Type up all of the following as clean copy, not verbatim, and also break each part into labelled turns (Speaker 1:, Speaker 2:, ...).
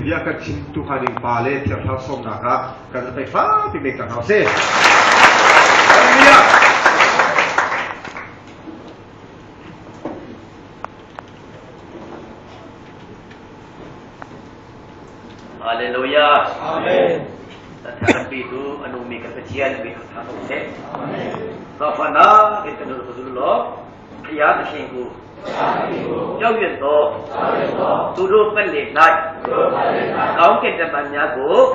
Speaker 1: Bia kan chimtu hnga ding pa le Thiang Thlarau sawmnak ah kan zapei fakpi mei cang hna usih. Hallelujah!
Speaker 2: Hallelujah.
Speaker 3: Amen.
Speaker 2: Thampi tu anu mi kan Pathian mi tha ko seh. Zafana in kan ul zul lo. Phaya ka thing ku. Chau yun to. Tu ru pan le nai. Kaung ken da ban nya ko.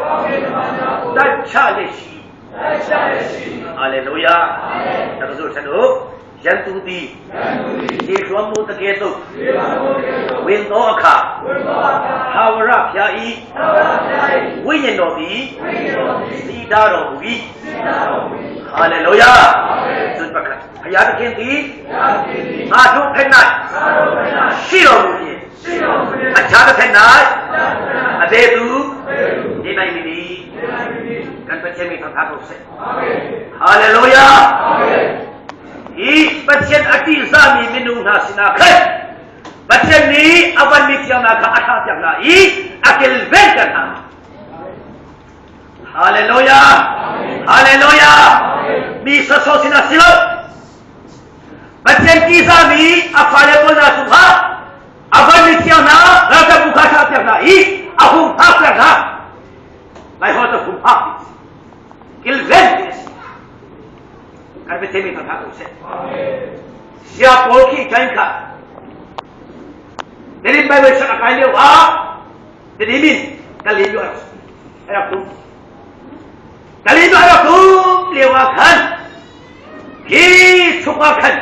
Speaker 2: Dat cha le shi. Hallelujah. Tak zul thanu. ရန်သူသည်ရေလွှမ်းမိုးတကယ်သို့ဝင်သောအခါသာဝရဖျားဤဝိညာဉ်တော်သည်စီတာတော်မူ၏ဟာလေလုယာသုပကဖျားသခင်သည်ငါတို့ဖက်၌ရှိတော်မူ၏အခြားတစ်ဖက်၌အဘယ်သူနေနိုင်မည်ကံပချေမိသထားတော်ဆက်ဟာလေလုယာ ဤပချက်အတိဇာမီမနုနာစနာခဲပချက်နီအဝနိကျနာခအထာပြနာဤအကလ်ဝဲကနာဟာလေလုယာဟာလေလုယာမိဆဆောစနာစီလောပချက်တိဇာမီအဖာလေပေါ်နာစုဟာအဝနိကျနာရာဇဘုခါထာပြနာဤအဟုဖာပြနာလိုက်ဟောတခုဖာကလ်ဝဲ ကဲပဲမိထားကိုဆက်ဆရာပေါ်ခိတိုင်းခဒီရင်ပဲဆက်အကိုင်းလေးဟာဒီမင်းကလေးပြောအဲ့ဒါသူကလေးပြောအဲ့သူလေဝခန်ခိချုကခန်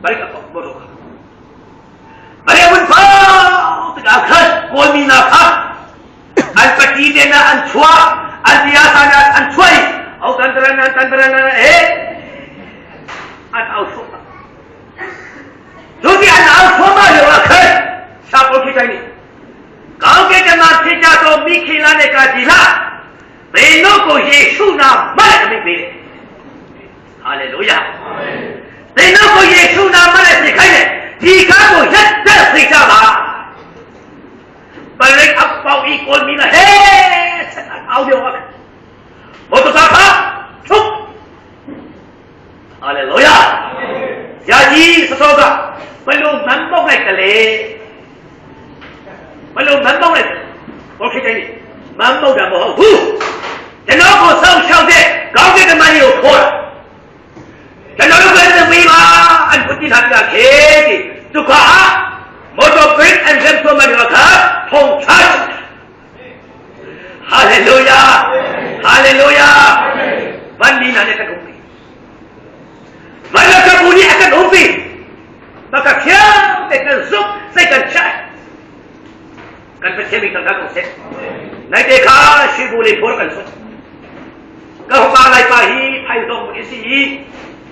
Speaker 2: ဘရိကဘောတော့ဘရိဝန်ဖာတကခန်ကိုမီနာခအန်ပတီဒေနာအန်ချွာအန်တီယာဆာနာအန်ချွိအောတန်တရနာတန်တရနာအေအန်အောက်ဆုံးဒုတိယနောက်ဆုံးမရောခဲရှာပေါ်ခိတိုင်းကောင်းကင်တမဖြစ်ကြသောမိခင်လာတဲ့ကဒီလာဘယ်တို့ကိုယေရှုနာမနဲ့အမိပေးတယ်ဟာလေလုယာဘယ်တို့ကိုယေရှုနာမနဲ့သိခိုင်းတယ်ဒီကားကိုရက်တဲ့သိကြပါပရိအပေါဤကိုမီလာဟဲဆက်အောင်ပြောမောတသာခချုပ်ဟာလေလုယာယာကြီးစစောကဘလို့မန်ပေါက်လိုက်ကလေးဘလို့မန်ပေါက်လိုက်ဘောခိတိုင်းမန်ပေါက်တာမဟုတ်ဘူးကျွန်တော်ကိုစောင့်ရှောက်တဲ့ကောင်းတဲ့တမန်ကြီးကိုခေါ်တာကျွန်တော်တို့ကလည်းပြီးပါအန်ပတိနာပြခေတိဒုက္ခမော်တော်ဘရိတ်အန်ဇမ်ဆိုမန်ခါဖုန်ချဟာလေလုယာဟာလေလုယာဝန်ဒီနာနဲ့တကုံဘာလကပူနီအကဒုံပီဘကချာတဲ့ကဇုတ်စိတ်ကချိုင်ကန်ပချေမီကန်ကောဆက်နိုင်တဲ့ခါရှိဘူးလေဖောကန်ဆုကဟပါလိုက်ပါဟီဖိုင်တော့အစီ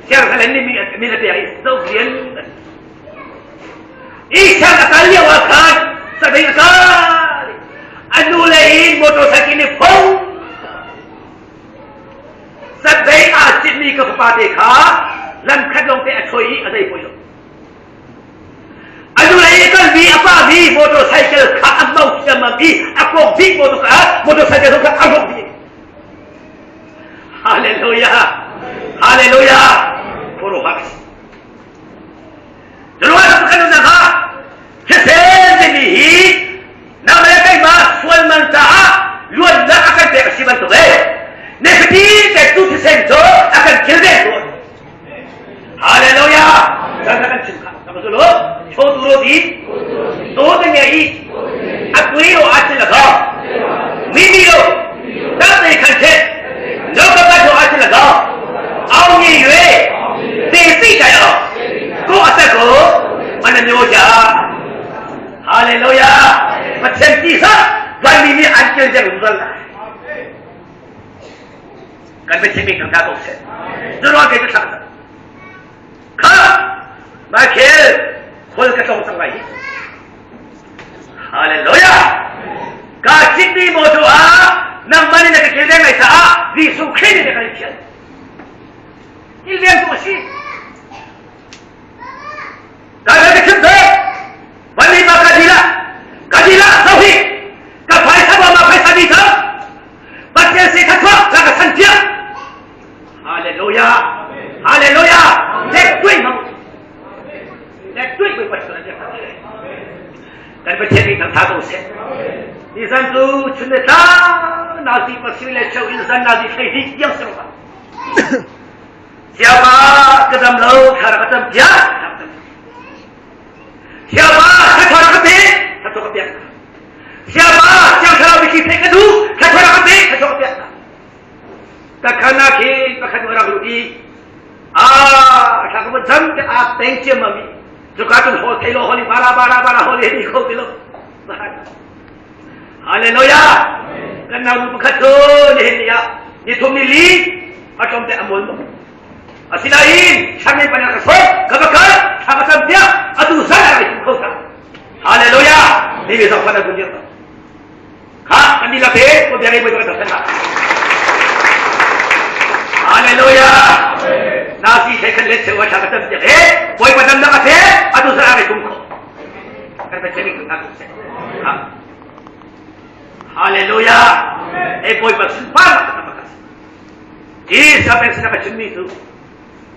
Speaker 2: ဆရာကလည်းနေမီမီတဲ့အိသုတ်လျန်ဤဆရာကလျဝခါစတဲ့ကာအနုလေမော်တော်ဆိုင်ကင်းဖုံးစတဲ့အာချစ်မီကပပါတဲ့ခါလမ်ခတ်လုံးတဲ့အချွေအသေးပွေလို့အနုလေကဘီအပါဘီမော်တော်ဆိုင်ကခါအမောက်ချမဘီအကောဘီမော်တော်မော်တော်ဆိုင်ကကအမောက်ဘီဟာလေလုယာဟာလေလုယာကိုရိုဟာကျွန်တော်ကခဏနာခဖြစ်စေတဲ့ဒီနာမည်ကိမဆွဲမန်တာလွတ်လာအကတဲ့ရှိမှတော့နေဖတီတဲ့သူဖြစ်စေတော့အကကျတဲ့ဟာလေလုယာဒါကချင်ခါမဆိုလို့ချိုးသူတို့ဒီသိုးတငယ်ဤအကွေးတို့အချစ်၎င်းမိမိတို့တတ်သိခံချက်လောကပတ်တို့အချစ်၎င်းအောင်မြင်၍သိသိကြအောင်ကိုယ်အသက်ကိုမနှမျိုးကြဟာလေလုယာမချင်တိစာဗန်မီမီအကျဉ်းတဲ့ဥဒလာကံပချင်မီကံကတော့ဆက်တို့ကဲတဲ့ခါခါမခဲခွလကတော့စလိုက်ဟာလေလုယာကာချစ်ဒီမောတို့အားနမန်နဲ့ကေတဲ့လိုက်စာဒီစုခိနေတဲ့ကလေးဖြစ်ဒီလျံတော့ရှိဒါလည်းဖြစ်တယ်ဝလီမကဒီလာကဒီလာသောဟိ Kan Pathian nih thangtha ko seh. Nizan cu chun le tlang nazi pasir le cheu in zan nazi thlei hnih tiang si rua. Siapa ka dam lo thla rak ka cam piak. Siapa thla rak ka pe thla ka piak. Siapa siang thlarau bithi theih ka duh thla rak ka pe thla ka piak. Takhana khi pakhat rak lut i a thla ka van cam te a teng ciam mami cuka cun hol thei lo hol i bara bara bara hol i ni kho ti lo. Hallelujah! Kan nau nu pakhat cu nihin ni ah ni thum ni li a tlawm te a mual mo. Asinain changen pan ka soi ka va kal thla ka cam tiah atu zan a rak kho ta. Hallelujah! Ni mi zong fan a kun Kha kan ni lak he ko bia ngei boi ka ta. Hallelujah! Na si thei khan le cheu tha ka cam tiah he boi pa dam nak a the atu zan a rak kum kho. Kan Pathian nih kan ko seh. Hallelujah! E Bawipa sunparnak ka tak Hi sapen sin ka chimmi cu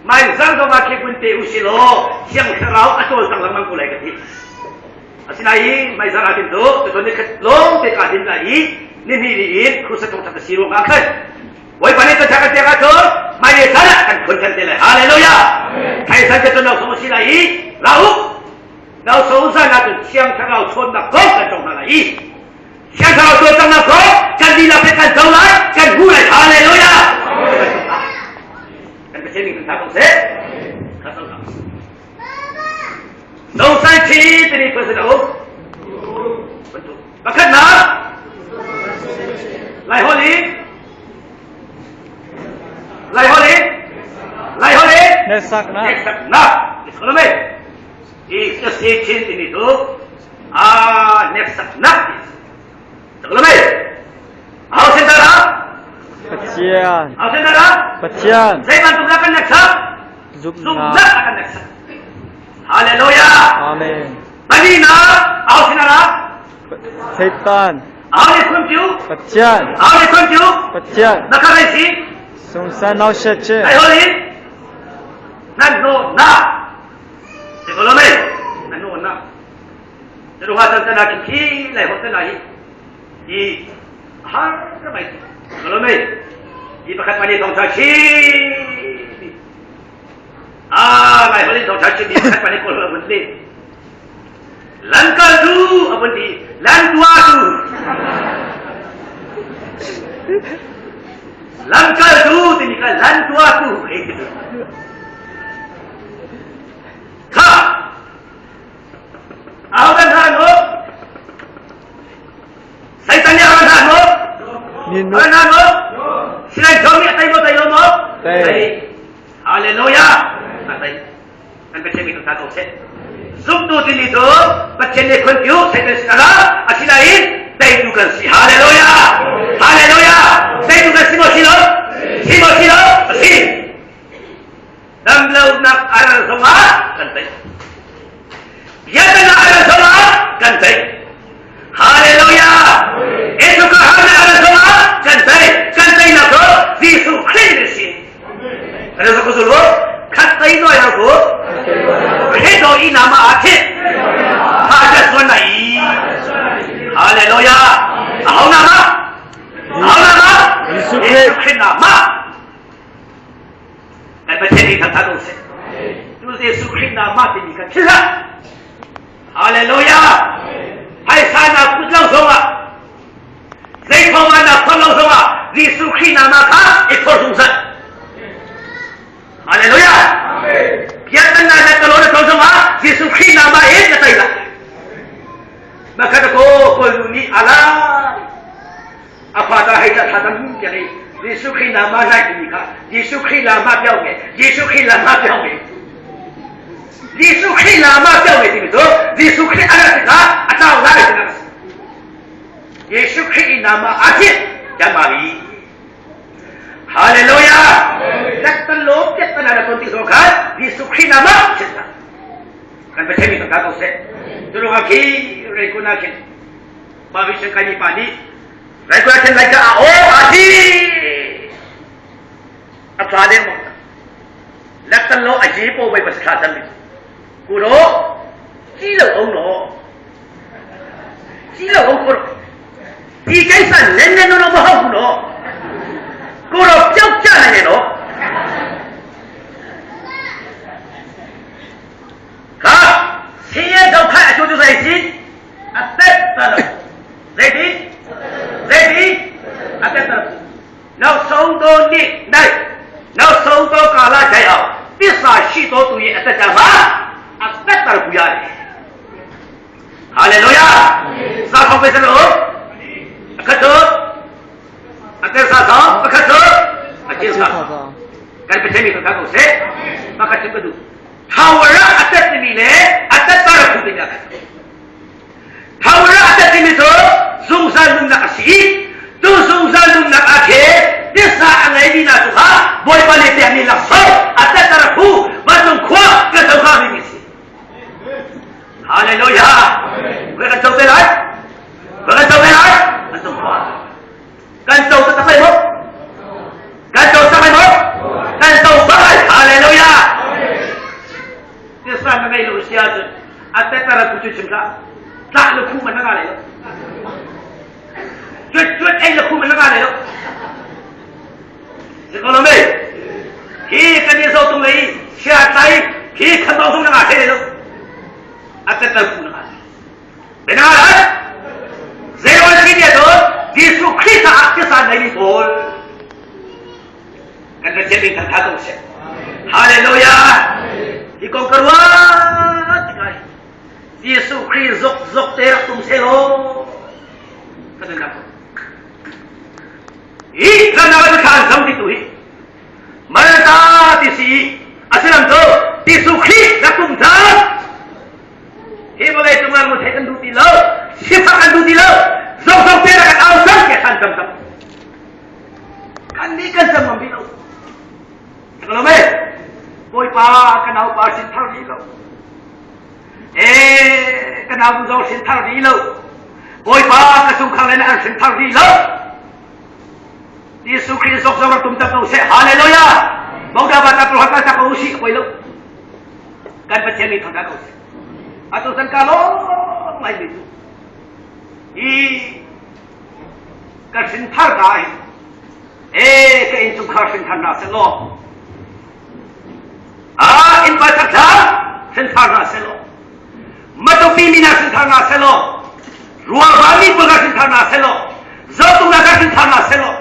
Speaker 2: mai zang zong ah khi kun te u si law Thiang Thlarau a cawl cang lengmang ko lai ka ti. Asinain mai zang ah tin tu tutan ni khat lawng te ka din lai i ni hnih ni in crusade thong that si ruang ah khan Bawipa nih kan kan pek ahcun mai le san ah kan phun than te lai. Hallelujah! Thai san te cun lo si lai i lau Lo so zan ahcun Thiang Thlarau chawnnak kong kan cong hna lai i Thiang Thlarau cawlcanghnak kong kan dihlak he kan co lai, kan hmu lai. Hallelujah! Kan Pathian nih kan tha ko seh. Kha co hna. No sai thi tini person a um. Pakhatnak Lai holh in Lai holh in Lai holh in
Speaker 3: Hneksaknak.
Speaker 2: Hneksaknak. Iskolamei. I si chin timi cu aa hneksaknak ti Taklame Aho sin dah
Speaker 3: Pathian.
Speaker 2: Aho sin dah
Speaker 3: Pathian.
Speaker 2: Zei bantuk dah kan hneksak?
Speaker 3: Zumhnak.
Speaker 2: Zumhnak kan hneksak. Hallelujah.
Speaker 3: Amen.
Speaker 2: Pahnihnak aho sin dah
Speaker 3: Satan.
Speaker 2: Aho nih khun cu?
Speaker 3: Pathian.
Speaker 2: Aho nih khun cu?
Speaker 3: Pathian.
Speaker 2: Na ka rei si?
Speaker 3: Sungsan nau shet che.
Speaker 2: Ai hol in? Nan no na. Economy na nu na ruha san sana ki khi lai ho sana hi i har ka mai economy i pakhat mani thong tha chi a lai ho thong tha chi bi pakhat mani ko lo bun li lan kal tu abun ti lan tua tu lan kal tu ti ni ka lan tua tu he Kha! Aho kan hna nu? Satan nih aho hna nu?
Speaker 3: Minung.
Speaker 2: Aho hna nu? Silai zong nih a tei maw tei lo maw?
Speaker 3: Tei.
Speaker 2: Hallelujah! A tei. Kan Pathian mi kan ko seh. Zumtu timi cu Pathian nih khun tiu Satan sin a ra asinain teitu kan si. Hallelujah! Hallelujah! Teitu kan si maw si lo? Si maw si lo? A si. Damlonak a ral zongah kan tei. Biaknak a ral zongah kan tei. Hallelujah! Etuka harnak a ral zongah kan tei. Kan teinak cu Jesuh Khrih nih si. Kan zo ko zulu khat tei noi har ko. Khrih do i nama a thi. Ha ja suan na i. Hallelujah! A hau nama? A hau nama?
Speaker 3: Jesuh Khrih.
Speaker 2: Jesuh Khrih nama. Kan Pathian nih thangthat u sih. Tu Jesuh Khrih nama timi kan thil hlah. Hallelujah. Phaisa na put lo zongah zei thawng na phor lo zongah Jesuh Khrih nama kha i phor zungzal. Hallelujah. Biakinn na na kalo na to zongah Jesuh Khrih nama in na tei lai. Makhat ko kawl nu nih ala A fa ta hei ta tha tam tiang i Jesuh Khrih nama nai timi kha Jesuh Khrih nama piao nge Jesuh Khrih nama piao nge Jesuh Khrih nama piao nge timi cu Jesuh Khrih a rat tikah a tlau lai tinak a si. Jesuh Khrih nama a thi jamali Hallelujah Dak tan lo piat tan ana ton ti so khan Jesuh Khrih nama chita kan Pathian mi kan ko se tulunga khi reikuna khin Pa vi kai mi pa nih Raikua khin lai ka a aw a hi a tla deng mo lek tan lo a hi po bai pas thla tan mi ku ro chi lo ong no Si lo ko ro. ဒီကိစ္စနည်းနည်းတော့မဟုတ်ဘူးနော်ကိုတော့ကြောက်ကြနေတယ်နော်ဟာဆင်းရဲဒုက္ခအကျိုးတူဆိုင်ရှိအသက်တရဇေတိဇေတိအသက်တရနောက်ဆုံးသောနေ့၌နောက်ဆုံးသောကာလကြအောင်သစ္စာရှိသောသူရဲ့အသက်တာမှာအသက်တရပူရတယ်ဟာလေလုယာစာခေါ်ပေးစလို့အခတ်တော့အသက်စာဆောင်အခတ်တော့အကျဉ်းစာကဲပချင်းမိခါကောစေမခတ်ချင်ကတူထာဝရအသက်သမီးလေအသက်တရခုတင်ရထာဝရအသက်သမီးဆိုဇုံစားလုံနာစီသူဇုံစားလုံနာအခေသစ္စာအငိုင်းဒီနာသူဟာဘွိုင်ပါလေတဲ့နေလာဆောအသက်တရခုမတုံခွာကတော့ခါမိစီဟာလေလုယာဘယ်ကတော့ပဲလိုက်ဘယ်ကတော့ပဲလိုက်မတုံခွာကန်တော့တပိုင်မောကန်တော့တပိုင်မောကန်တော့ဘာဟာလေလုယာသစ္စာမငိုင်းလို့ရှာအသက်တရခုချင်ကတာလခုမနကလေကျွတ်ကျွတ်အဲ့လခုမနကလေလို့ဒီကလုံးမေခေကနေစောတုံးလေးရှာတိုင်းခေခမောင်းဆုံးငါထဲလို့အသက်တရခုနကဘယ်နာလဲဇေယောရှိတဲ့တော့ယေရှုခရစ်တာအသစ္စာနိုင်ပြီပေါ်ကဲတဲ့ချင်းခါတော့ဆက်ဟာလေလုယာဒီကောင်ကရွာတိကိုင်ယေရှုခရစ်ဇော့ဇော့တဲ့တုံးဆေလို့ကတဲ့နာဤကနာဝခါဇမ်တိတူဟိမရတာတိစီအစလမ်တို့ယေရှုခရစ်လကုမ်သာဟေဘလေတုံငါမထေကန်ဒူတီလောရှိဖကန်ဒူတီလောဇော့ဇော့တဲ့ကအောင်ဆန်ကေဆန်တမ်တမ်ကန်ဒီကန်ဆမ်မဘီလောကလမေဘိုင်ပါကနောပါစင်ထာရီလောเอကနာဘူးဇောစင်ထာရီလောဘိုင်ပါကဆုခလည်းအစင်ထာရီလောယေရှုခရစ်ဆော့ဆော့တုံတကောဆေဟာလေလုယာဗုဒ္ဓဘာသာပရဟတာကောရှိပွေလောကန်ပချေမီထောင်ကောဆေအတုစန်ကာလောလိုက်လီဤကစင်ထာကိုင်เอကင်စုခါစင်ထာနာဆေလောအာအင်ပါတခါစင်ထာနာဆေလောမတုပီမီနာစင်ထာနာဆေလောရူဘာမီပကစင်ထာနာဆေလောဇောတုနာကစင်ထာနာဆေလော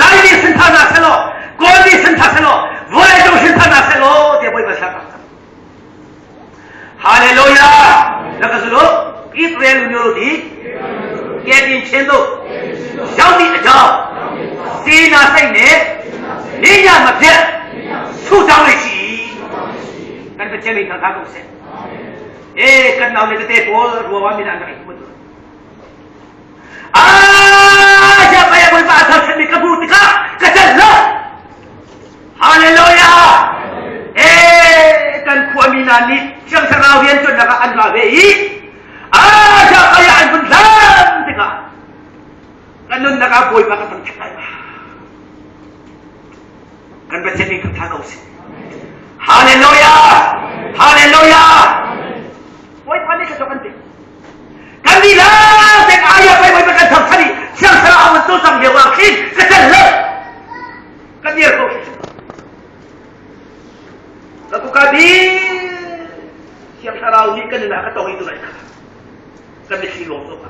Speaker 2: လိုက်ဒီစင်ထာနာဆေလောကိုဒီစင်ထာဆေလောဝေတုစင်ထာနာဆေလောတဲ့ဘိုင်ပါစာဟာလေလုယာလကစလို့ဣသရေလမျိုးတို့ဒီကဲတင်ချင်းတို့ရောက်သည့်အကြောင်းစေနာစိတ်နဲ့နေညမပြတ်ဆုတောင်းလိုက်ရှိကဲပချေမိခါခါကုန်စေအေးကနောင်နေတဲ့ပေါ်ရောဝမီနာနိုင်ဘုရားအာရပါရဘိုင်ပါသတ်မိကဘူတကကချက်လာဟာလေလုယာအေးကန်ခွာမီနာနိချမ်စရာဝယန်ချွန်နာကအန်လာဝေအာရပါရအန်ဘုလမ်တကကန်နုနကဘိုင်ပါကတန်ချိုင်ကန်ပချေမိခါကုန်စေဟာလေလုယာဟာလေလုယာဘိုင်ပါနေကတော့ကန်ကန်ဒီလာတဲ့အာရပိုင်ဘိုင်ပါကန်သတ်နီချမ်စရာအဝတ်တုဆောင်မြေဝခိကချက်လာကန်ဒီကို Laku kadi siang sarau ni kan na katong ito na kami silong to ka.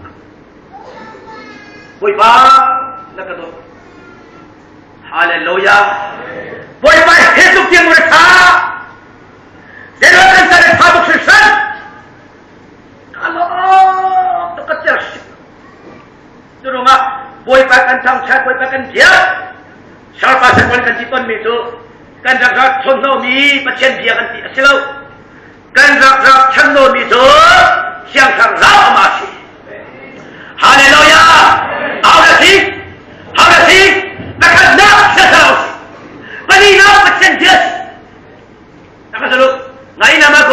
Speaker 2: Boy ba nakado. Hallelujah. Boy ba Jesus tiang mo sa. Dero kan sa thabok sa Kalo to ka church. Duro nga boy pa kan thang chat boy pa kan dia. Sar pa sa kan ti ton mi tu กันรักรักชนโนมีประเชนเบียกันตีเสลกันรักรักชนโนมีตัวเสียงทางเรามาสิฮาเลลูยาเอาละสิเอาละสินักนักเสียเราสิวันนี้เราประเชนเบียนักสรุปไงนะมาโก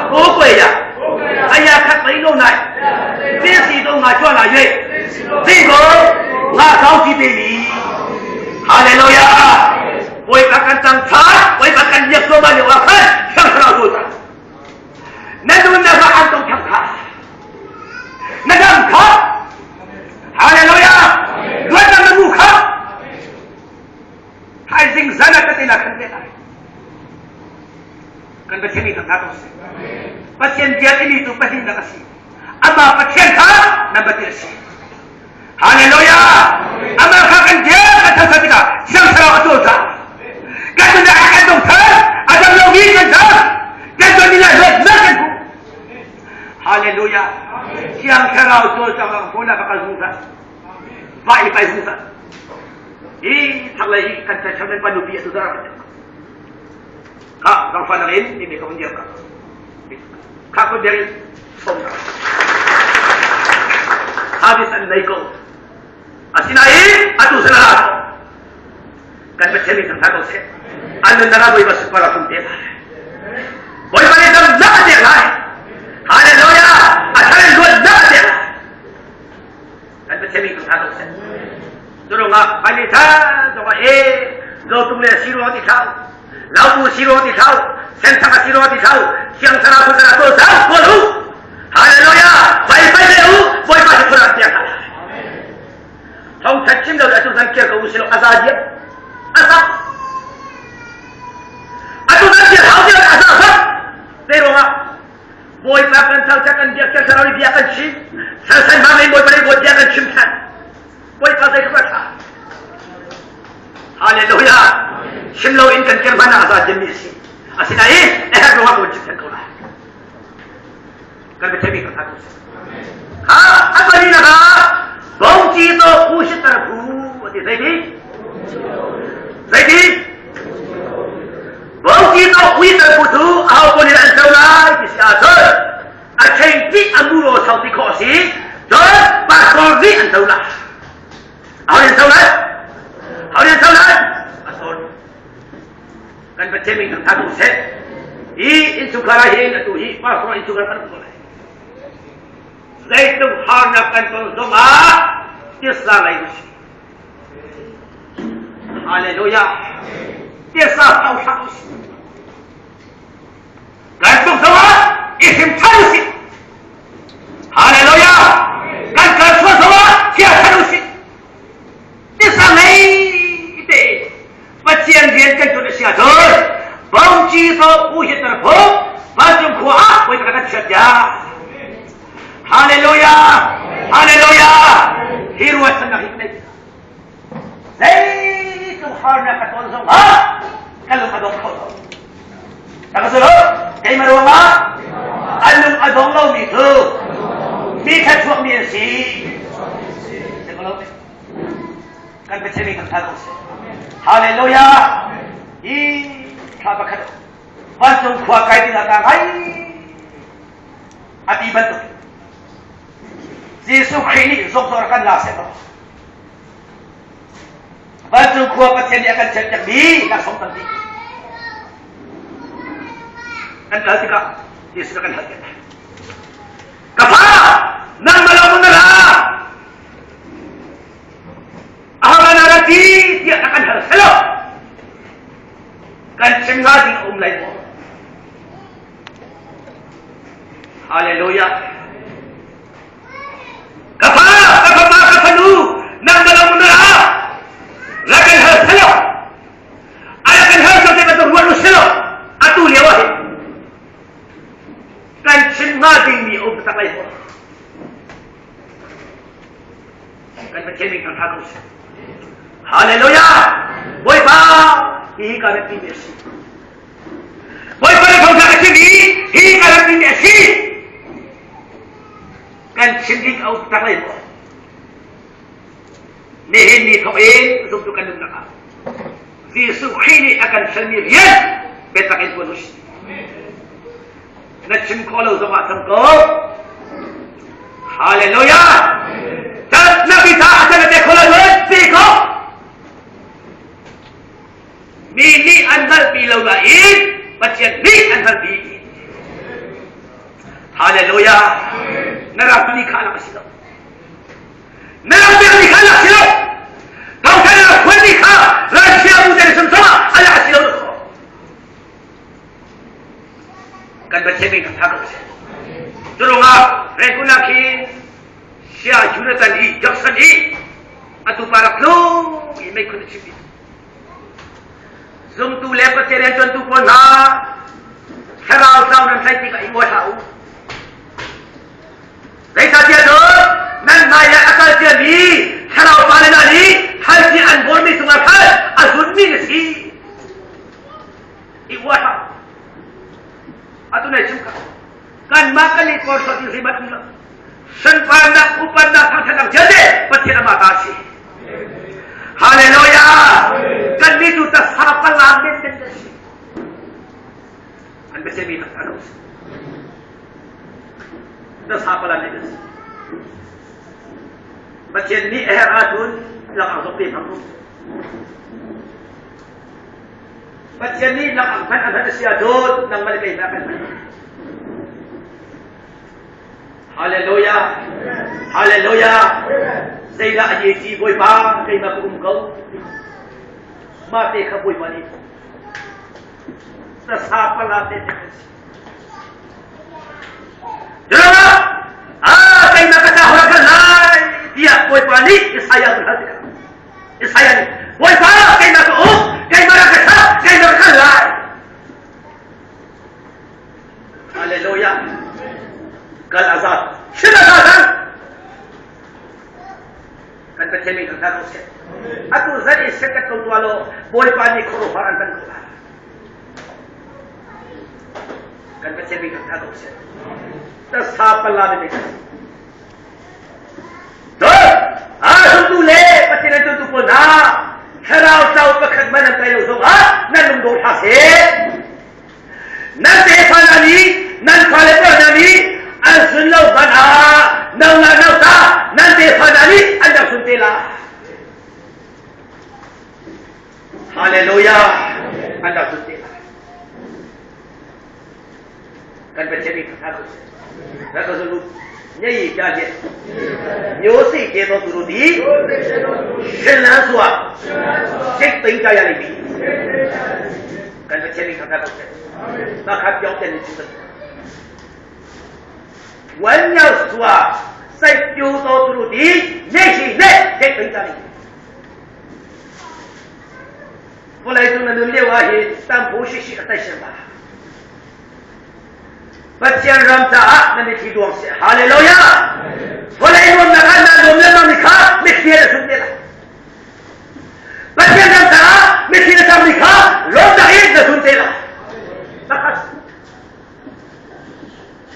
Speaker 2: โอ้กวยยาไอ้ยาขัดไปโน่นไหนเสียสีตรงมาช่วยหน่อย这个我高级的你，哈利路亚。为把干长财，为把干业做完了啊，看，上上做的。那都那个安东强卡，那个卡 tha ko seh. Pathian bia timi cu pahnihnak a si. Amah Pathian kha number ti a si. Hallelujah! Amah kha kan bia kan thangthat tikah Thiang Thlarau a cawlcang. Kan nunnak ah kan dong thar, a dam lomi kan dam, kan ton ding ah luatnak kan hmu. Hallelujah! Thiang Thlarau cawlcang ah hmun ah ka kal zungzal. Va i pai zungzal. Hi thaklei hi kan church nan panupi a tu zara Kha zangfah nak in mi ka hun dir ka. Kha kun dir in som na. Hadis an nei ko. Asinain atu sana la. Kan Pathian nih thangtha ko seh. An nun nara boi bas para kum te. Boi bari dam na te lai. Hallelujah. Atharin luat na te lai. Kan Pathian nih thangtha ko seh. Curungah hmailei than zongah e Zotung le Siro ti thlau Lautu Siro ti thlau Senthang Siro ti thlau Siang Thlarau phun thlarau to zau kawl u Hallelujah vai vai le u Bawipa hi phun an piak hna Thawngthat chim lo le atu zan kir ko u silo aza diam aza atu zan kir hau diam aza zat zei ruangah Bawipa kan thangthat kan biak thlarau bia kan chim salsan hma mei Bawipa nih bia kan chim than Bawipa zei tluk a ṭha. Hallelujah. Chim lo in kan kir hmanh ah a za diammi a si. Asinain a herh ruangah kan chim than ko lai. Kan biatheimi kan tha ko seh. Ha a palinak ah bongci to pusitar phu a ti zeiti? Zeiti? Bongci to pusitar phu cu aho pawl nih an co lai ti si ahcun a chei dih a muro sau ti khawh a si cun pastor nih an co lai aho nih an co lai aho nih an co lai pastor kan Pathian min thangthat u seh hi innchungkhar ah hin atu hi pastor innchungkhar kan um ko lai zeitluk harnak kan ton zongah tisa lei u si Hallelujah tisa hau hlah u si Kan tuk zongah i hrim than usih. Hallelujah! Kan kal sual zongah chia than usih. Tisa ngei te Pathian rian kan tuan a si ahcun bongci to u hi tar phu vancung khua ah voi kan chiat ya. Hallelujah! Hallelujah! Hi ruahchannak hi kan Zeitluk harnak ka ton zongah ka lung a dong kho lo. Tak a si lo? Keimah ruangah a lung a dong lomi cu mi thluachuakmi an si. Kan Pathian min thangthat ko seh. Hallelujah! Hi thla pakhat vancung khua kai dingah ka ngai a ti bantuk Jesuh Khrih nih zongzor kan la seh law Vancung khua Pathian nih a kan chiatpiakmi laksawng tampi kan kal tikah Jesuh kan hal piak Ka fa nangmah lawng na ra Ahama na ra ti tiah a kan hal selo kan chim nga ding a um lai maw Hallelujah Ka fa, ka fapa, ka fanu, nangmah lawng na ra. Ra kan hal selaw. Ara kan hal selaw te bantuk ruat u selaw. Atu lio ah hin kan chim hnga dingmi a um tak lai maw? Kan Pathian min thangtha ko seh. Hallelujah! Bawipa, hihi ka biapi mi a si. Bawipa na thawngtha ka chim i hi ka ram mi a si. Kan chim ding a um tak lai maw? Nihin ni thawk in zumtu kan nunnak ah Jesuh Khrih nih a kan fialmi rian biatak in tuan usih. Na chim khawh lo zongah cang ko. Hallelujah! Na pita a can te khawh lo pe ko. Mi nih an hngalhpi lo nain Pathian nih an hngalhpi. Hallelujah! Na rak ni kha lak a si lo. Na rak pek ni kha lak si lo. Thawngtha na rak phuan ni kha Russia bu te sum sama a lak a si lo. Kan Pathian min kan tha ko seh. Curungah Rengkunak hi Sia Jonathan i Jackson i atu pa rak tlung i meikhun a chim Zumtu le Pathian rianṭuantu pawl hna Thlarau tlau nan tlaih tikah i uah hlah u. Zeicahtiah cun nan hmaiah a kal ciami thlarau pale hna nih thalci an bawlmi cungah khan a zunmi na si. I uah hlah. Atu nai chim kha. Kanmah kan i porhlawt i rimat um lo. Sunparnak, upatnak, thangṭhatnak vialte Pathian amah ta a si. Hallelujah! Kannih cu tasa palang men men kan si. An biachimmi tak a lo si. Tasa palang men kan si. Pathian nih a herh ahcun lakah zong pe hmang u. Pathian nih lakah hman a hman a si ahcun nangmah le keimah kan hman. Hallelujah! Hallelujah! Zeidah a ti Bawipa keimah ka um ko. Mah te kha Bawipa nih sasa pala te te kan si. Jara! Ah, keimah ka ca kan lai tiah Bawipa nih Isaiah hal tikah Isaiah nih Bawipa keimah ka um, keimah ka sa, keimah ka lai. Hallelujah. Kal azat. Shin azat. Kan Pathian min thangthat ko seh. Atu zan i sekat ko tua lo Bawipa nih khuaruahhar an kan ko lai. Kan Pathian min thangthat ko seh. Tasa pala ne kan. Cun a zumtu le Pathian an zumtu pawl hna thlarau tlau pakhat man an kai lo zongah nan lung dong hlah seh. Nan tefa hna nih nan fale pawl hna nih an sun lo hmanh ah no la no ta nan tefa hna nih an rak sun te lai. Hallelujah! An rak sun te lai. Kan Pathian nih kha ko seh. Rak ka zulu. Nyai kya je. Nyo si ke to turu di. Shin lan suwa. Sik ting kya ya li bi. Kan Pathian nih thangthat ko seh. Mah kha piong ten in chim 文要说在丢到土地，那是那这等着你。后来就那个六阿姨，但不是是在什么？Pathian ram caah nan i ṭhiduang seh. Hallelujah! Vawlei nuamnak ah naa nuam lengmang mi kha mitthli a sung te lai. Pathian ram caah mitthli na cangmi kha lawmnak in na sun te lai.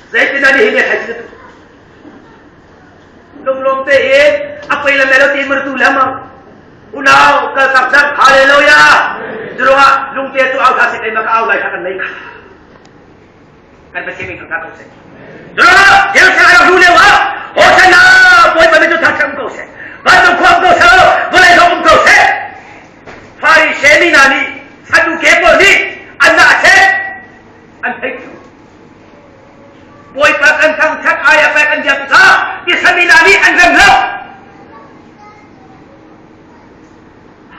Speaker 2: Zeitin ani hi thai tu lunglawm te in a pei le melo ti mar tu lemang unau kal tak tak hallelujah curuangah lungte tu au tha se kai maka au lai kha kan nei kha kan Pathian min thangthat ko seh. Jerusalem rak luh lio ah Hosanna Bawipa min cu thangthat um ko seh. Vancung khua um ko seh, vawlei zong um ko seh. Pharisee mi hna nih Saduke pawl nih an nah seh an theih cu. Bawipa kan thangthat ai a pek an biak tikah Israel mi hna nih an rem lo.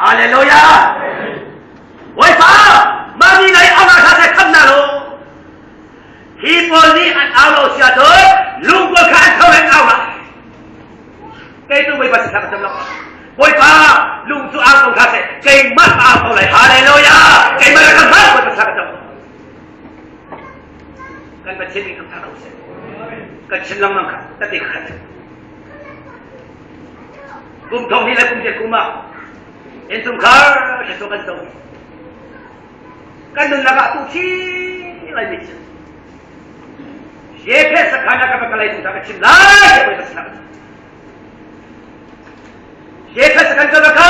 Speaker 2: Hallelujah! Bawipa, mah mi nai au hna seh kham hna lo. Hi pawl nih an au lo si ahcun lungkual kha an tho an au lai. Kei tu Bawipa sin ka cam lo. Bawipa, lung cu au ko hlah seh, keimah au ko lai. Hallelujah! Keimah ka hman Bawipa sin ka cam. Kan Pathian nih kan tha ko seh. Kan chim lengmang kha, tate kha chim. Kum thong hnih le kum te kum ah innchungkhar thluachuah kan co. Kan nunnak ah tu thi lai mi si. Ye phe sakhan ka ka lai tu ka chim lai ye ka chim. Ye phe sakhan ka ka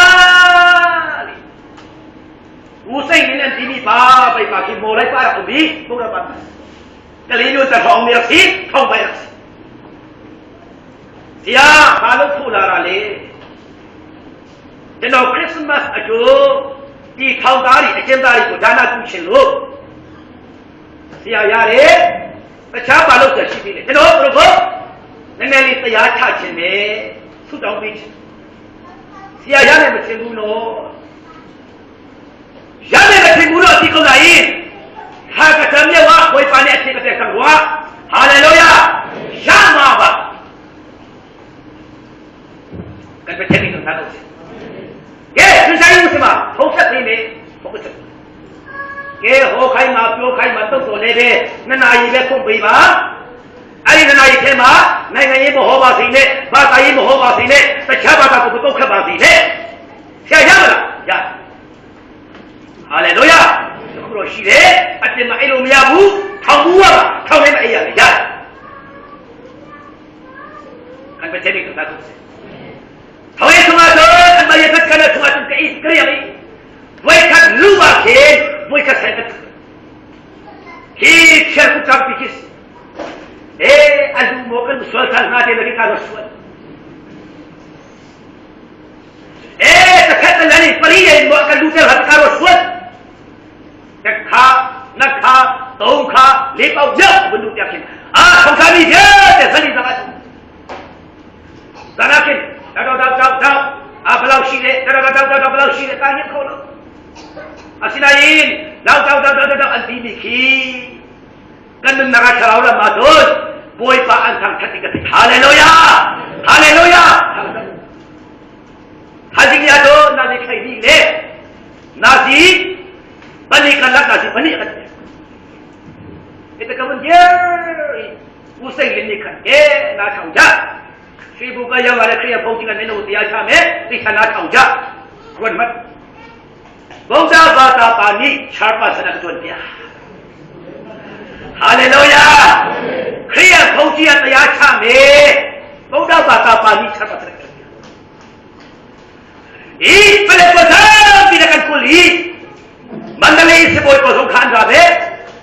Speaker 2: U sei min an timi pa bai pa khi mo lai pa rak um i mo ra pa ka li nu ta thong mi rak si thong bai rak si. Sia ha lo phu la ra le Teno Christmas a cu ti thau dari a chen dari ko dana tu chin lu sia ya re pacha pa lo ta shi bi le teno pro ko ne ne li ta ya cha chin ne su dong bi sia ya ne ma chin bu no ya ne ma chin bu no ti ko lai ha ka cham ne wa koi pa ne a che ka te sang wa hallelujah ya ma ba kan Pathian nih kan hna ko seh. Ke sun sai mu sima thong sat ni me thong ka chim. ကဲဟိုခိုင်းမှာပြောခိုင်းမှာတုတ်တော်လည်းပဲနှစ်နာရီပဲခုံပေးပါအဲ့ဒီနှစ်နာရီထဲမှာနိုင်ငံရေးမဟောပါစေနဲ့ဘာသာရေးမဟောပါစေနဲ့တခြားဘာသာကိုမပုတ်ခတ်ပါစေနဲ့ဆရာရမလားရဟာလေလုယာအခုတော့ရှိတယ်အတင်မအဲ့လိုမရဘူးထောင်ဘူးကထောင်ထဲမှာအဲ့ရတယ်ရတယ်ကံပတဲ့ကသာကုစေထောင်ရဲ့သူမတော့အမရဲ့ကကလည်းသူမတူကိကရိယာမေဝိခတ်လူပါခေဝိခတ်ဆိုင်ကဟီချက်ကူတပ်ပိကိစအဲအလူမောကန်ဆွတ်ဆာနာတဲ့ကိကာလို့ဆွတ်အဲတခက်တလည်းပရိယေမောကန်လူတဲ့ဟာကာလို့ဆွတ်တခါနှစ်ခါသုံးခါလေးပေါက်ရောက်ဘလူပြခင်အာထောင်ခါမိတဲ့တဲ့ဇလီဇာတ်ဇာနာခင်တော့တော့တော့တော့အာဘလောက်ရှိတယ်တော့တော့တော့တော့ဘလောက်ရှိတယ်တာညခေါလို့အစနာရင်တော့တော့တော့တော့အန်တီမီခီကန်နနာခရာလာမာဒွန်ဘွေပါအန်သံခတိကတိဟာလေလုယာဟာလေလုယာဟာဒီယာတော့နာနေခိုင်ဒီလေနာစီပနိကလကစီပနိကတိ ito ka mun ဦးစိတ်လေးနေခတ်တယ်နားထောင်ကြရွှေဘူကရောက်လာတဲ့ခရိယဘုန်းကြီးကမင်းတို့တရားချမယ်သိချာနားထောင်ကြခွန်မတ်ဗုဒ္ဓဘာသာပါဠိခြားပါစနတွန်ပြဟာလေလုယာခရိယဘုန်းကြီးကတရားချမယ်ဗုဒ္ဓဘာသာပါဠိခြားပါစနတွန်ပြဤပလေပသာပိရကန်ကုလီမန္တလေးစဘိုကိုဆုံးခန်းကြပဲ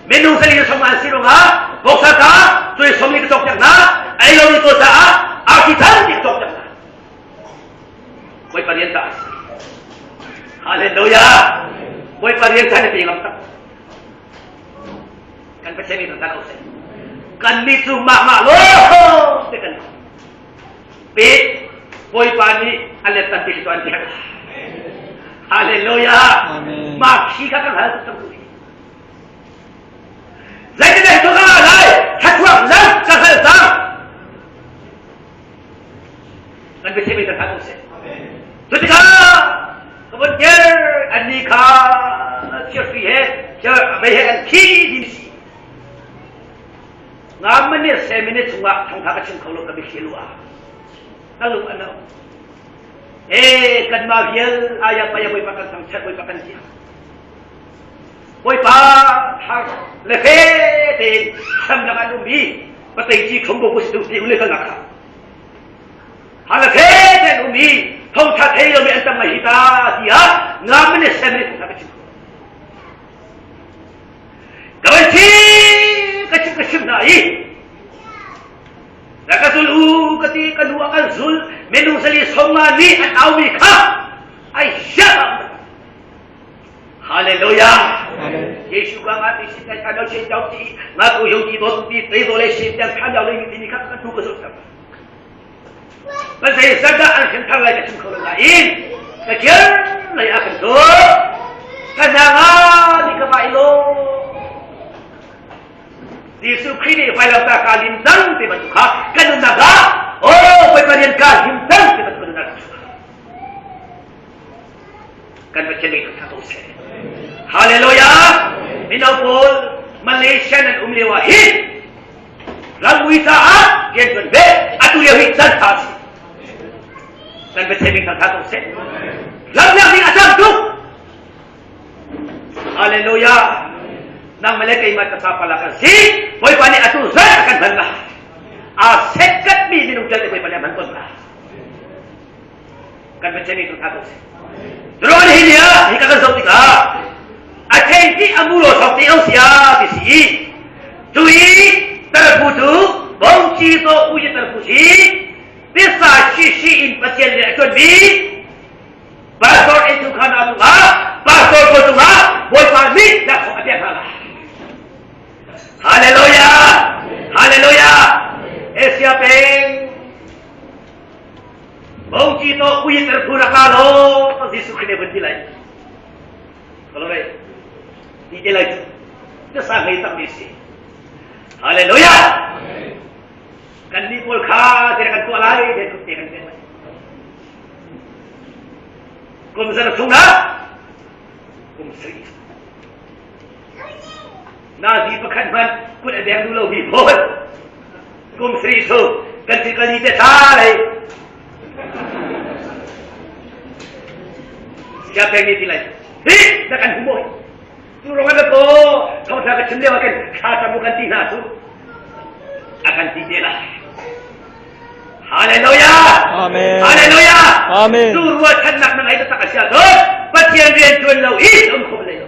Speaker 2: မင်းတို့စလီဆုံးမစီရောငါဘောက်ဆာကာသွေးဆုံးလေးတော့ပြနာအဲလိုမျိုးသာအာခိသန်တိတော့ပြနာဘွေပရိယန်တာဟာလေလုယာဘွေပရိယန်တာနေပြေငါတာကန်ပချေမီတာကောစေကန်မီစုမမလောတဲ့ကန်ပေဘွေပါနီအလက်တန်တိတော့န်တဲ့ဟာလေလုယာမာခီကကဟာတုတ်ဇိုက်တဲ့တော့ကလိုက်ထထွားလမ်းကဆဲသာကန်ပချေမီတာကောစေသူတကာကဘကျအနိခာချဖီဟဲချဘေဟဲခီဒီစီ9မိနစ်10မိနစ်ချုံကထောင်ထားကချင်းခေါလို့ကဘရှိလို့အာနလူအနောအေကန်မာဗီယလအာယာပယဘွေပကန်ဆောင်ချက်ဘွေပကန်စီဘွေပါဟာလေဖေတဲ့ဆမ်လကနုမီပတိကြီးခုံဘုစတုဒီဦးလေကလခဟာလေဖေတဲ့နုမီထုံထသေးလို့အတမဟိတာစီဟာ9မိနစ်10မိနစ်ထားကချင်းကဘချီကချကရှိနိုင် Nakasul u kati kalua kalsul menu sali somali at awi ka ay siya Hallelujah 耶稣讲啊，你现在看到先着急，那个有几多比最多的现在看到了你你看看出个手什么？但是三个安全他来个出口了来，那今儿来阿肯多，看上啊，你个买喽。耶稣ခရစ်ရဲ့ဖိုင်လာတာကာလင်တန်တေဘတုခကနုနာဂါအိုးဝေပရိယန်ကာလင်တန်တေဘတုကနုနာကန်ပချေမိခတ်တော့ဆေဟာလေလုယာမင်းတို့ပေါ်မလေးရှားနဲ့အုံလေးဝဟိလမ်ဝီသာအကျန်ဘဲအတူရဟိသတ်သာစီကန်ပချေမိခတ်တော့ဆေလမ်လမ်ဒီအစမ်တုဟာလေလုယာ nang malakay matapapalakan si boy pani atu zat akan balla a sekat mi minung jate boy pani man kon la kan macam itu thako se droan hilia hika kan sok tika a chen ti amulo sok ti au sia ti si tui tarpu tu bong chi to u ye tarpu si tisa shi shi in pasien le achon bi pastor etu khana tu ha pastor ko tu ha boy pani da ko apya khala ဟာလေလုယာဟာလေလုယာအေဆီယပေဘုံကြည့်တော့ဥယျာဉ်ဖူရကာလို့ယေရှုခရစ်ဘတိလိုက်ဘလို့လဲဒီကြလိုက်သစ္စာဟိတမေစီဟာလေလုယာကန်ဒီပိုလခါတဲ့ကန်ကိုလိုက်တဲ့ကုတေကန်တဲ့ကုမစရထုံနာကုမစရီ Nazi pakhat hmanh kut a beng duh lomi pawl kum sri chung kan ti kali te tha lei sia peng ni ti lai hi na kan humo tu rong an ko thong tha ka chim leo kan thla tam kan ti hna cu a kan ti te la Hallelujah
Speaker 3: Amen
Speaker 2: Hallelujah
Speaker 3: Amen
Speaker 2: Tu rua thannak na ngai tak asia to Pathian rian tuan lo i um khom lai lo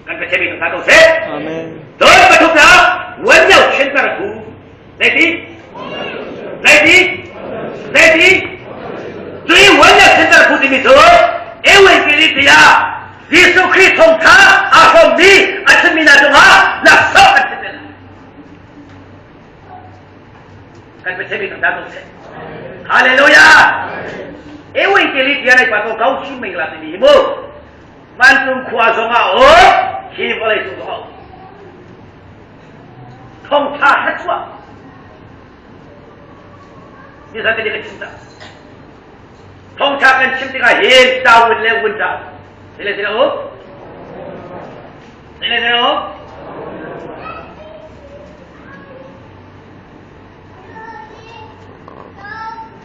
Speaker 2: Kan Pathian mi kan ko seh.
Speaker 3: Amen.
Speaker 2: Doi pathum na wan yau chen tar khu. Lai ti? Lai ti? Lai ti? Cui wan yau chen tar khu ti mi cu ewen ki li tia Jesuh Khrih thong tha a hrom mi a chim mi na cungah laksawng an si tel. Kan Pathian mi kan ta ko seh. Hallelujah. Ewen ki li tia lai pa ko kau chi mei la ti mi mu. Vancung khua zongah um, hi vawlei cung zongah um. Thongtha thluachuah. Nizan kan chim ta. Thongtha kan chim tikah hin tawin le wun ta. Sile sile um. Sile sile um.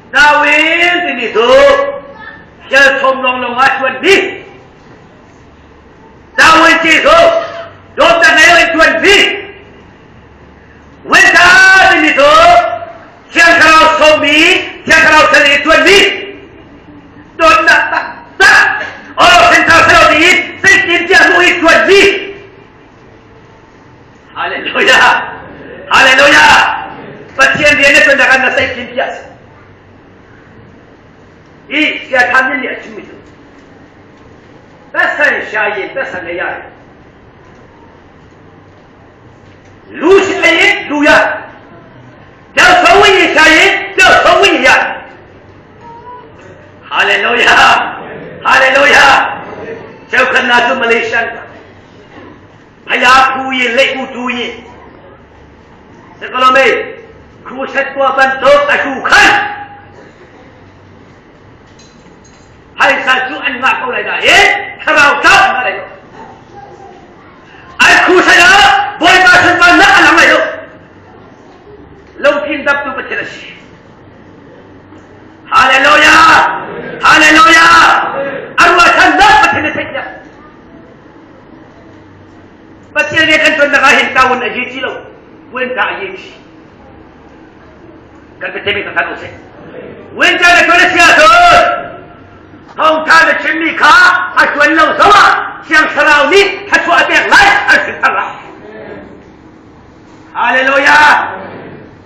Speaker 2: Dawin timi cu sialthawm lawnglawng ah ṭuan mi Dawin ti cu dawtnak ngei loin ṭuan mi Winter timi cu Thiang Thlarau sawmmi Thiang Thlarau sal i ṭuan mi dawtnak taktak aw Thiang Thlarau ti i zeitintiah hmuh i ṭuan mi Hallelujah! Hallelujah! Pathian rian na tuan kan na sei kin tiah si. I sia than nih a chimmi cu tasan shayin tasan le yai lu shayin lu ya 叫手一shayin叫手一呀 Hallelujah! Hallelujah! เจ้าคณะจุมาเลเซีย Phaya phu yin lei u tu yin Sekolome khu set kwa bantuk a tu khan phaisa cu an ngah ko lai nain thlarau tlak an ngah lai lo an khu sai ah bawipa sunparnak a lang lai lo lungthin daptu Pathian a si Hallelujah Hallelujah a ruahchannak Pathian na theih Pathian nih kan tonnak ah hin tawun a yi ti lo wen ta a yi ti kan Pathian nih kan usih wen ta na tuan a si ahcun thawngtha na chimmi kha a tuan lo zongah Thiang Thlarau nih thluachuah a pek lai an hrin thar lai Hallelujah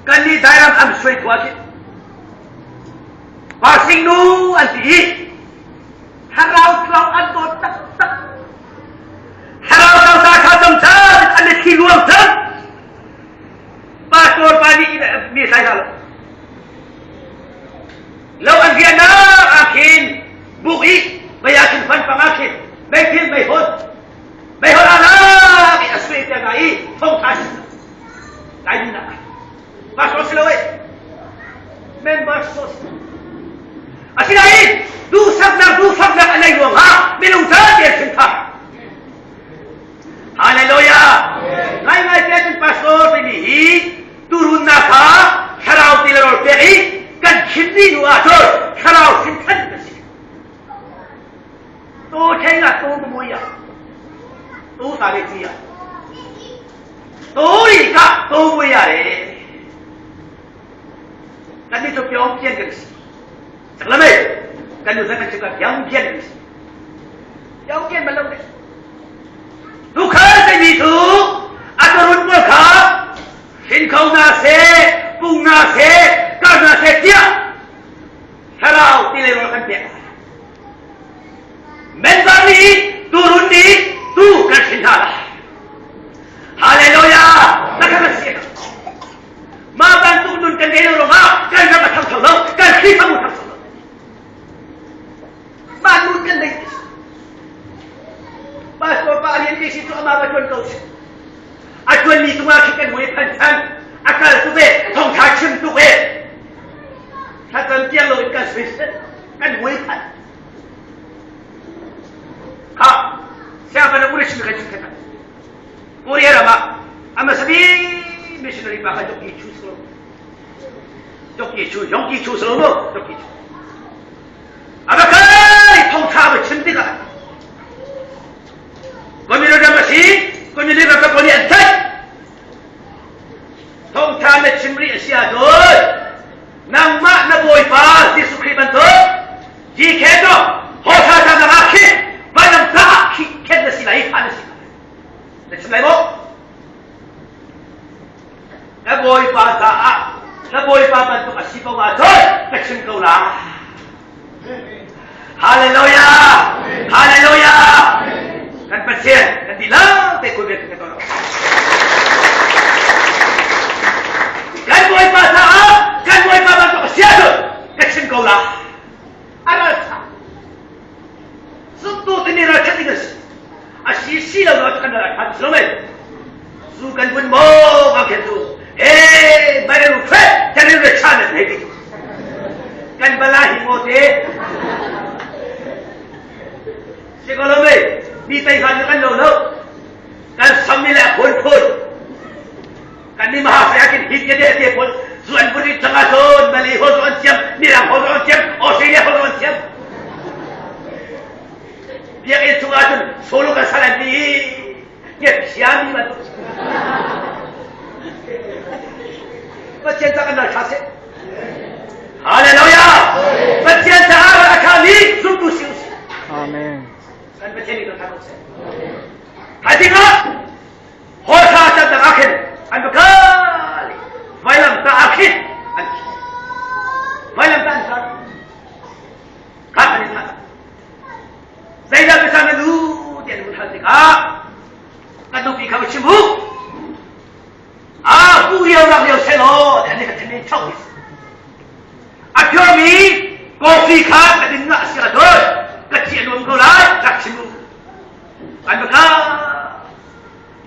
Speaker 2: kan nih dairam am suai khua si Pasing nu an ti i Thlarau tlawng an dawt taktak. Thlarau tangka kha cang cang an i thi luang cang. Pastor pa nih mi sai hna lo. Lo an rian ah khin buk i mei ah khin fan pang ah khin mei thil mei hon mei hon ala i a sui te na i thong tha si lai din nak pastor si lo e member so si Asinain duhsaknak duhfaknak a nei ruangah minung vialte an thinphang. Hallelujah! Ngaingai te cun pastor timi hi turunnak kha thlarau ti le rawl pek i kan chimmi nu ahcun thlarau hrimthan kan si. Tu theng ah tu mui ah tu ta le chi ah tu ri ka tu mui ah le Kan nih cu pyawng pian kan si. Caklam ei, kan nu kan cakap pyawng pian kan si. Pyawng pian bal lo deh. Tukhal timi cu a turun pawl kha hrin kho na se, pung na se, kar na se tiah thlarau ti le rawl kan pek. Member nih turun nih tu kan hrin hna lai. Hallelujah! Na kan si. Mah bantuk nun kan ngei lo ruangah kan ram a thangcho lo, kan Khrihfabu thangcho lo. Mah nun kan nei ti. Pastor pa rian ke si cu amah va tuan ko si. A tuanmi cungah khi kan mui phan than, a kal tuk e, thongtha chim tuk e. Thlacam tiang lo in kan sui kan mui phan. Ha, siang ban uri chim kan chim khat. Ki Chu, Yong Ki Chu si lo mu, Yong Ki Chu. A va kai thongtha va chim tikah Communist ram a si, Communist ram ka pawl nih an tlaih. Thongtha na chim rih a si ahcun nangmah na Bawipa Jesuh Khrih bantuk GK to hawsa ta nang ah khi vailam ta ah khi khen na si lai phan na si na chim lai maw? Na Bawipa caah na Bawipa bantuk a si ko ahcun ka chim ko lai. Hallelujah! Hallelujah! Kan Pathian kan ti lang te kun kan ko. Kan Bawipa caah kan Bawipa bantuk a si ahcun ka chim ko lai. A raltha. Zumtu timi ralchan ding a si. A si si lo lo kan ral a tha si lo mei. Zu kan vun maw ka khen tu. Hey, mai ru fe, kan ru chan na hei ti. Kan bala hi mo te. Si ko lo mei, mi tei khan kan lo lo. Kan sam ni le phun phun. Kan ni maha se akin hit ke de te phun. Zu an vun tanga chon, Malay ho zo an siam, Mirang ho zo an siam, Australia ho zo an siam. Biakinn chung ahcun solo kan sal an ti i nget siami bantuk. Pathian ca kan ral ṭha seh. Hallelujah! Pathian caah ral a ṭhami zumtu si usih.
Speaker 3: Amen.
Speaker 2: Kan Pathian nih kan ṭha ko seh. Thaizing ah hawlhra cannak ah khin an va kal i vailam tah ah khin an thi. Vailam tah an tar. Kha kan i thah. Zeidah biasa na lu tiah an hal tikah kan nupi kha va chim u. A pu lio rak lio selaw tiah an ka chim i chok. A phiormi coffee kha ka din nga si ahcun ka thi a nuam ko lai rak chim u. An va kha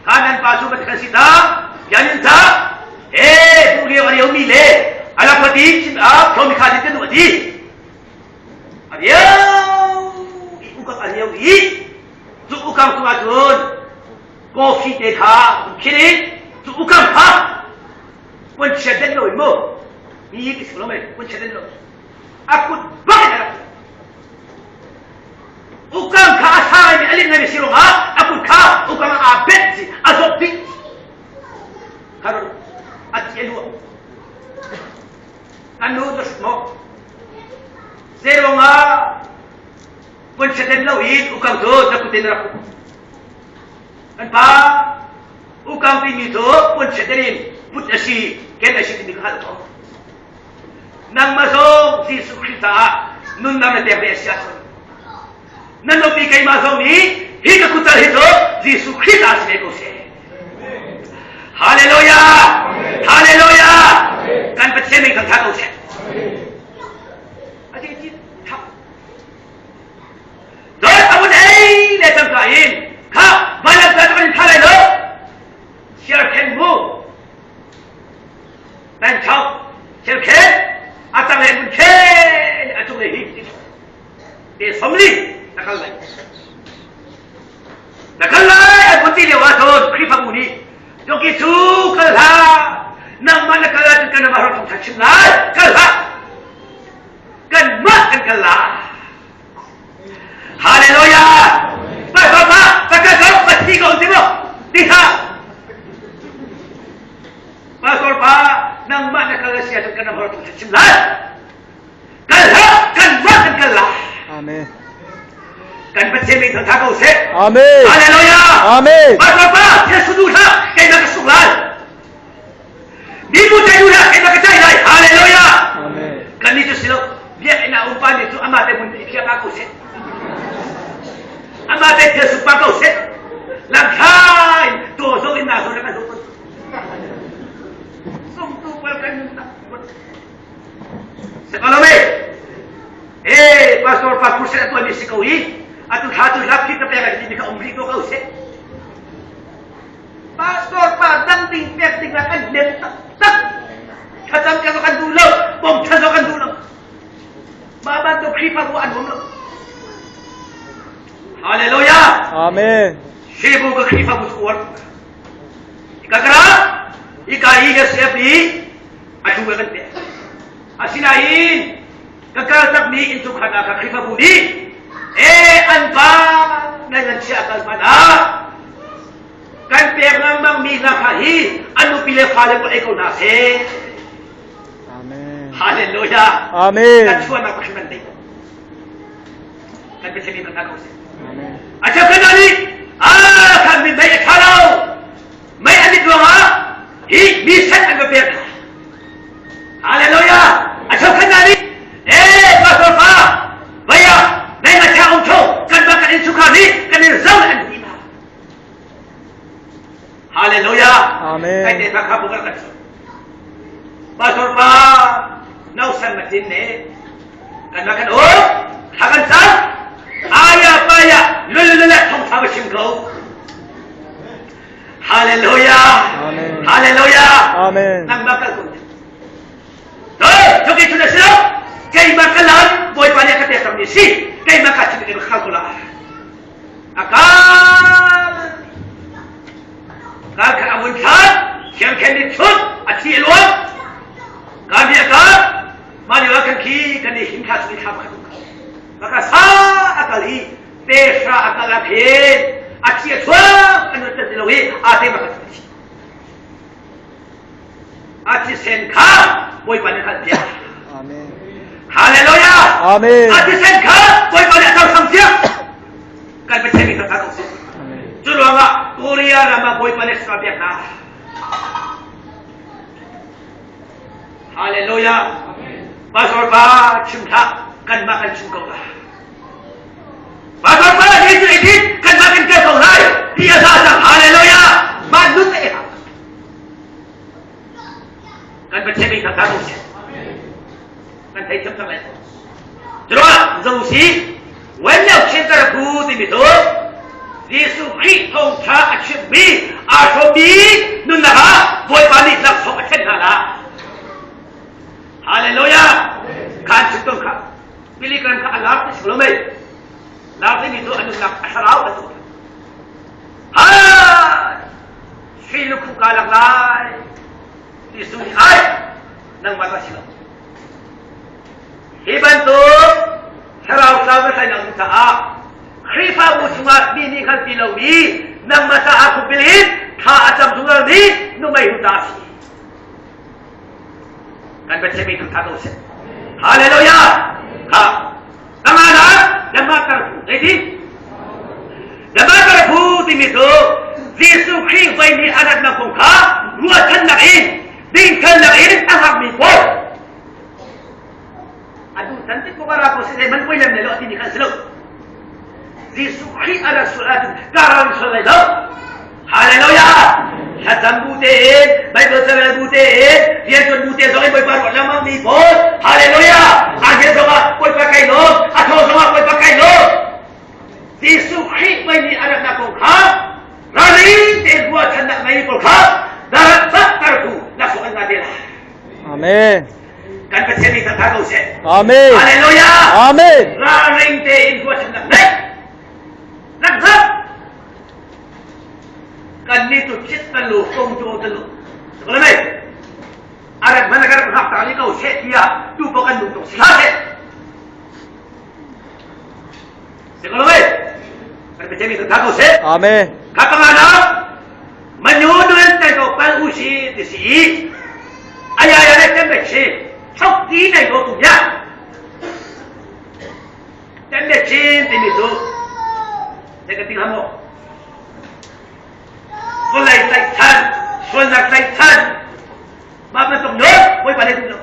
Speaker 2: kha nan pa cu kan si ta yan in ta e pu lio a lio mi le alapati chim a phiormi kha din kan duh a ti. A lio i ukak a lio i cu ukang cungah cun coffee te kha khin in cu ukang kha pun chia den lo in mu hi ki si lo mei pun chia den lo a kut bak in a rak ukang kha a sa mi a lin ngai mi si ruangah a kut kha ukang aa bet si a zawt dih kha a thi a luah Kan nu na hrut maw? Zeiruang ah pun seten lo in ukang cu na kut in rak uk. Kan pa ukang timi cu pun seten in put a si, ken a si timi ka hngalh ko. Nangmah zong Jesuh Khrih caah nunnak na pek ve a si ahcun na nupi keimah zong nih hi ka kuttal hi cu Jesuh Khrih caah si ve ko seh. Hallelujah! Hallelujah! Kan Pathian min kan thah ko seh. Ati ti thap. Doi amun ei le cang ka in kha vailam ta kan tha lai lo. Siar khen mu. Nan chau. Siar khen. Atang le mun khen atung le hi. Te somli na kal lai. Na kal lai an vun ti lio ahcun Khrihfabu nih Joki cu kal hlah nangmah na kal ahcun kan mah rak thawngṭha chim lai kal hlah kanmah kan kal lai Hallelujah pa pa pa pa ka ka pa thi ko ti mo ti hlah Pastor pa nangmah na kal si ahcun kan mah rak thawngṭha chim lai Kal hlah, kanmah kan kal lai.
Speaker 3: Amen.
Speaker 2: Kan Pathian min thangtha ko seh.
Speaker 3: Amen.
Speaker 2: Hallelujah.
Speaker 3: Amen.
Speaker 2: Pa pa pa, Jesuh duh hlah, keimah ka suk lai. Mibu tai duh hlah, keimah ka cai lai. Hallelujah.
Speaker 3: Amen.
Speaker 2: Kan nih cu si lo, biakinn ah um pa nih cu amah te mun i phiak ah ko seh. Amah te thil suk pa ko seh. Lamthai to zo in na zo na kan zo. Sungtu pal kan nun Sakalame eh pastor pa kursen a tuanmi si ko hi atu thla tu lap khit na pek a timi kha um rih ko ko seh pastor pa dang ding pek ding ah kan nem tak tak thlacam ke kan duh lo bom than kan duh lo mah bantuk Khrihfa bu an um lo Hallelujah
Speaker 3: Amen
Speaker 2: Shebu ka Khrihfa bu chu uar ika kara ika i SF i a thu kan pek. Asinain ka kaltakmi innchungkhar hna kha Khrihfabu nih ee an pa ngai nan chiah kal hmanh ah kan pek lengmangmi hna kha hi an nupi le fale pawl ei ko hna seh.
Speaker 3: Amen.
Speaker 2: Hallelujah.
Speaker 3: Amen.
Speaker 2: Kan chuahnak pakhat man dei. Kan Pathian nih kan ko seh.
Speaker 3: Amen.
Speaker 2: A cheukhat hna nih ah khan min mei a ṭha lo. Mei an it ruangah hi mi set an va pek hna. Hallelujah. A cheukhat hna nih eh pastor pa vaya mei ma cha um tho kan ba kan innchungkhar nih kan in zo an ti hna. Hallelujah.
Speaker 3: Amen.
Speaker 2: Kai te kha bu kan Pastor pa nau san ma tin ne kan ma kan um tha kan san aya paya lululule thong tha ma chim ko. Hallelujah.
Speaker 3: Amen.
Speaker 2: Hallelujah.
Speaker 3: Amen.
Speaker 2: Nang ma kal kun. Doi, choki chuna silo. Keima kalan Bawipa nih a ka pek cangmi si. Keima ka chim in khal ko la. Akal. Kal kha amun thlan, thiang khen ni chut, a thi luan. Kan ni akal, ma ni kan khi kan ni him kha sui kha kha Maka sa akal i te sha akal a khen, a thi a chuak an rat ti lo i a te ma ka thi. A thisen kha Bawipa nih khan piak.
Speaker 3: Amen.
Speaker 2: Hallelujah.
Speaker 3: Amen.
Speaker 2: A thisen kha Bawipa nih a cohlang piak. Kan Pathian mi taktak ko sih.
Speaker 3: Amen.
Speaker 2: Cu ruangah Korea ram ah Bawipa nih sra piak hna. Hallelujah. Pastor pa chim hlah kanmah kan chim ko la. Pastor pa Jesuh i kanmah kan kal ko lai. Ti a za cang. Hallelujah. Mah nun te ha. Kan Pathian mi taktak ko sih. Kan thei thiam cang lai. Curuah zo si wen leo chin tar bu timi cu Jesuh Khrih thawngṭha a chimmi aa hrawmmi nunnak ah Bawipa nih laksawng a ṭhen hna la. Hallelujah! Khan chim tawn kha. Billy Graham kha a lar ti si lo mei. Lar timi cu a nunnak a thlarau a tu. Ha! Sui lukhu ka lak lai. Jesuh nih ai nangmah ta si lo. Hi bantuk thlarau tlau na tlaihnak ding caah Khrihfabu chungah mi nih hngal ti lomi nangmah caah khupil in thla a cam zungzalmi nuhmei hu ta a si. Kan Pathian mi thangthat ko seh. Hallelujah! Ha! Panganak Dhamma Karphu zeiti? Dhamma Karphu timi cu Jesuh Khrih voi nih a ratnak kong kha ruahchannak in dingfelnak in a hngakmi pawl atu tan tik ko ra ko se man poi lem le lo ti ni khan si lo Jesuh Khrih a rat sual ahcun ka ram sual lai lo Hallelujah thlacam bu te in Bible carel bu te in riantuan bu te zong in Bawipa ruah lengmang mi pawl Hallelujah a rian zong ah Bawipa kai lawm a thaw zong ah Bawipa kai lawm Jesuh Khrih mei nih a ratnak kong kha ralring tein ruahchannak ngei pawl kha darat tak tarpu laksawng an nga te lai
Speaker 3: Amen.
Speaker 2: Kan Pathian nih thangtha ko seh.
Speaker 3: Amen.
Speaker 2: Hallelujah.
Speaker 3: Amen.
Speaker 2: Ralring tein ruahchannak ngei. Rak hngak. Kan nih tu chit kan lu kong tu kan lu. Ko le mei. Arak mana kan hngak ta ni ko seh tiah tu po kan lu tuk si hlah seh. Si ko le mei. Kan Pathian nih thangtha ko seh.
Speaker 3: Amen.
Speaker 2: Kha panganak Manyu nuen tai ko pal u si ti si i aya ya le tem be chi chok ti nei ko tu ya tem be chin ti mi tu te ka ting hamo vawlei tlaih chan sualnak tlaih chan mah bantuk nun bawipa le duh lo.